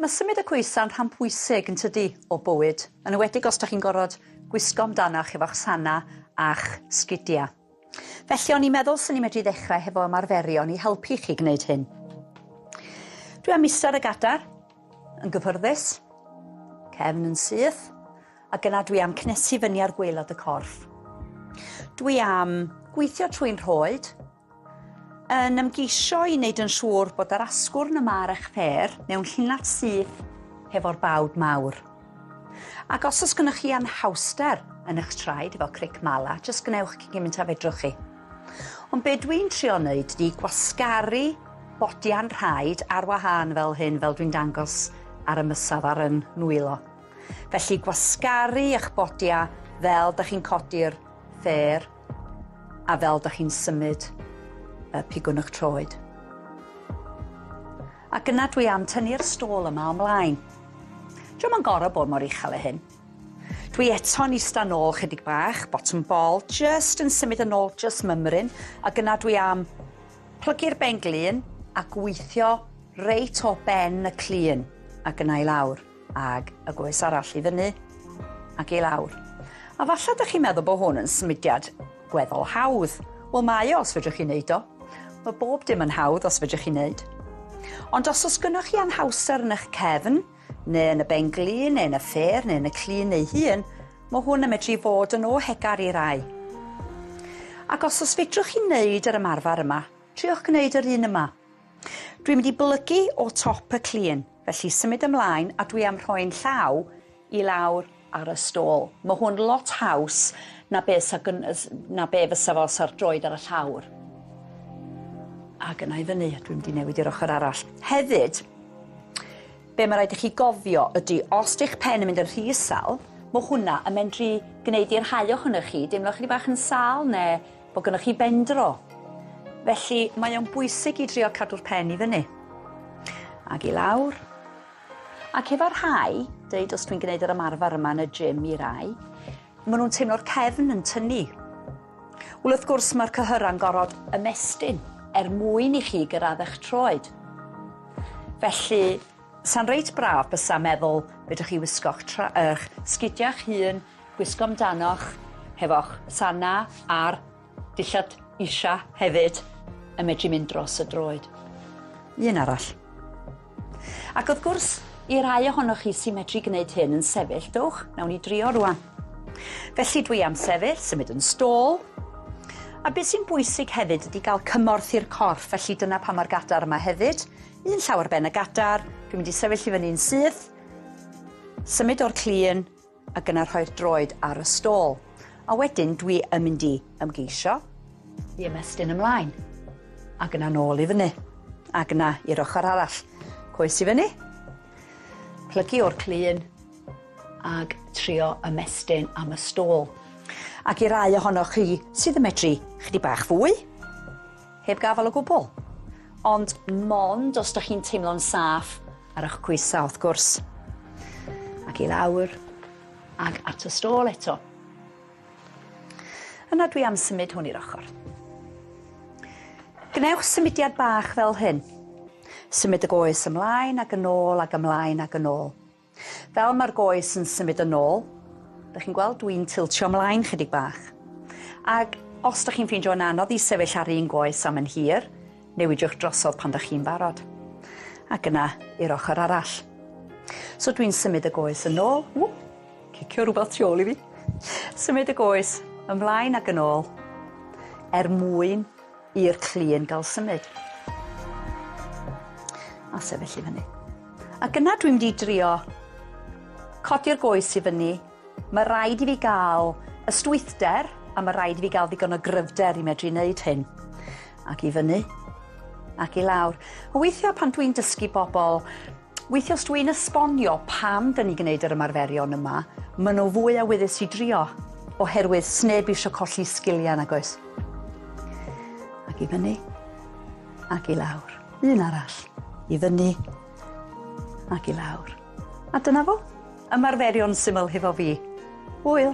Mae symud y coesa'n rhan pwysig yn tydi o bywyd, yn enwedig os da chi'n gorfod gwisgo amdanach efo'ch sana a'ch sgidia. Felly o'n i'n meddwl swn i'n medru ddechrau hefo ymarferion i helpu chi gwneud hyn. Dwi am ista ar y gadar, yn gyffyrddus, cefn yn syth, ac yna dwi am cnesu fyny ar gwaelod y corff. Dwi am gweithio trwy'n rhoed, yn ymgeisio i wneud yn siŵr bod yr asgwrn yma ar eich ffêr mewn llinell syth hefo'r bawd mawr. Ac os oes gennych chi anhawster yn eich traed efo cric mala, jyst gwnewch cyn gymaint a fedrwch chi. Ond be dwi'n trio wneud ydy gwasgaru bodian rhaid ar wahân fel hyn, fel dwi'n dangos ar y mysaf ar yn nwylo. Felly gwasgaru eich bodia fel da chi'n codi'r ffêr a fel da chi'n symud y pigwn eich troed. Ac yna dwi am tynnu'r stôl yma ymlaen. Dio'm yn gor'o' bod mor uchel â hyn. Dwi eto'n ista nôl chydig bach, bottom ball, jyst yn symud yn ôl jyst mymryn, ac yna dwi am plygu'r ben glin a gweithio reit o ben y clun ac yna i lawr, ag y goes arall i fyny ac i lawr. A falle dych chi'n meddwl bod hwn yn symudiad gweddol hawdd. Wel mae o os fedrwch chi wneud o. Mae bob dim yn hawdd os fedrwch chi wneud. Ond os oes gynnoch chi anhawster yn eich cefn, neu yn y ben-glin, neu yn y ffêr, neu yn y clun ei hun, mae hwn yn medru fod yn o hegar i rai. Ac os oes fedrwch chi wneud yr ymarfer yma, triwch gwneud yr un yma. Dwi'n mynd i blygu o top y clun, felly symud ymlaen a dwi am rhoi'n llaw i lawr ar y stôl. Mae hwn lot haws na be sa gyn- na be fysa fo sa'r droed ar y llawr. Ac yna i fyny, dwi'n mynd i newid i'r ochr arall. Hefyd, be mae rhaid i chi gofio ydy, os di'ch pen yn mynd yn rhy isel, mae hwnna yn medru gwneud i'r rhai ohonoch chi deimlo chydig bach yn sâl neu bod gynnoch chi bendro. Felly, mae o'n bwysig i drio cadw'r pen i fyny. Ac i lawr. Ac efo rhai, deud os dwi'n gwneud yr ymarfer yma yn y gym i rai, maen nhw'n teimlo'r cefn yn tynnu. Wel, wrth gwrs, mae'r cyhyrau'n gorfod ymestyn er mwyn i chi gyrraedd eich troed. Felly, sa'n reit braf bysa meddwl fedrwch chi wisgo'ch tra- ych sgidiau'ch hun, gwisgo amdanoch hefo'ch sana a'r dillad isa hefyd yn medru mynd dros y droed. Un arall. Ac wrth gwrs, i rai ohonoch chi sy'n medru gwneud hyn yn sefyll, dowch, nawn ni drio rwan. Felly dwi am sefyll, symud yn stôl. A beth sy'n bwysig hefyd ydy gael cymorth i'r corff, felly dyna pam mae'r gadar yma hefyd. Un llaw ar ben y gadar, dwi'n mynd i sefyll i fyny'n syth, symud o'r clun, ac yna rhoi'r droed ar y stôl. A wedyn dwi yn mynd i ymgeisio i ymestyn ymlaen. Ac yna nôl i fyny. Ac yna i'r ochr arall. Coes i fyny. Plygu o'r clun ag trio ymestyn am y stôl. Ac i rai ohonoch chi sydd yn medru chydig bach fwy, heb gafael o gwbl. Ond mond os dych chi'n teimlo'n saff ar eich coesau, wrth gwrs. Ac i lawr, ac at y stôl eto. Yna dwi am symud hwn i'r ochr. Gwnewch symudiad bach fel hyn. Symud y goes ymlaen ac yn ôl ac ymlaen ac yn ôl. Fel mae'r goes yn symud yn ôl, dych chi'n gweld dwi'n tiltio ymlaen chydig bach. Ac os dych chi'n ffeindio yn anodd i sefyll ar un goes am yn hir, newidiwch drosodd pan dych chi'n barod. Ac yna i'r ochr arall. So dwi'n symud y goes yn ôl, ww, cicio rhywbeth tu ôl i fi. Symud y goes ymlaen ac yn ôl er mwyn i'r clun gael symud. A sefyll i fyny. Ac yna dwi'n mynd i drio codi'r goes i fyny. Mae rhaid i fi gael ystwythder a mae rhaid i fi gael ddigon o gryfder i medru wneud hyn. Ac i fyny ac i lawr. A weithiau pan dwi'n dysgu bobl, weithiau os dwi'n esbonio pam dyn ni'n gwneud yr ymarferion yma, maen nhw fwy awyddus i drio, oherwydd sneb eisiau colli sgiliau nag oes. Ac i fyny ac i lawr. Un arall. I fyny ac i lawr. A dyna fo. Ymarferion syml hefo fi. Hwyl!